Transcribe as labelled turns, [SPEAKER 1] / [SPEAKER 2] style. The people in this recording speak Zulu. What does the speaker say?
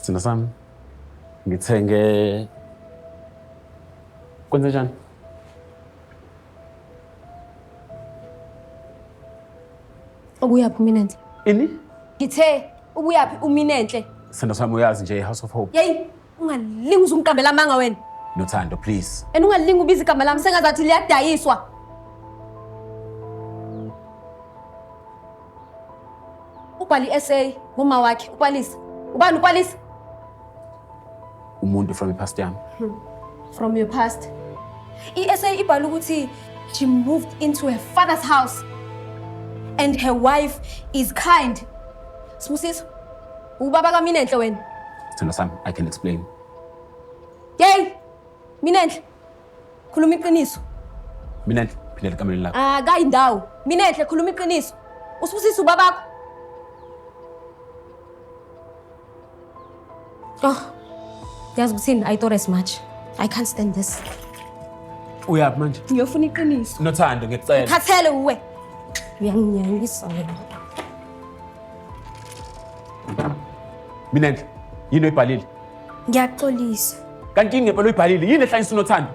[SPEAKER 1] Sina sami ngithenge kwenze njani?
[SPEAKER 2] Ubuyaphi uMinenhle?
[SPEAKER 1] Ini?
[SPEAKER 2] Ngithe ubuyaphi uMinenhle?
[SPEAKER 1] Sina sami uyazi nje House of Hope.
[SPEAKER 2] Yeyi, ungalingi uzungiqambela amanga wena.
[SPEAKER 1] Nothando please.
[SPEAKER 2] And ungalingi ubiza igama lami sengazathi liyadayiswa. Ubhala i-essay ngoma wakhe, uPalisa. Ubani uPalisa?
[SPEAKER 1] Umuntu from ipast yami.
[SPEAKER 2] From your past. I-essay ibhala ukuthi she moved into her father's house and her wife is kind. Sibusiso, ubaba kaMinenhle wena.
[SPEAKER 1] Sithando sami, I can explain.
[SPEAKER 2] Yey! Minenhle. Khuluma iqiniso.
[SPEAKER 1] Minenhle, phindela ekamereni lakho.
[SPEAKER 2] Ah, kayindawo. Minenhle khuluma iqiniso. Usibusiso ubabakho. Oh. Yazi ukuthini? I thought as much. I can't stand this.
[SPEAKER 1] Uyaphi manje?
[SPEAKER 2] Ngiyofuna iqiniso.
[SPEAKER 1] Nothando ngikucela.
[SPEAKER 2] Khathele uwe. Uyanginyanyisa wena.
[SPEAKER 1] Minenhle, yini oyibhalile?
[SPEAKER 3] Ngiyaxolisa.
[SPEAKER 1] Kanti yini ngempela oyibhalile? Yini ehlanyisa uNothando?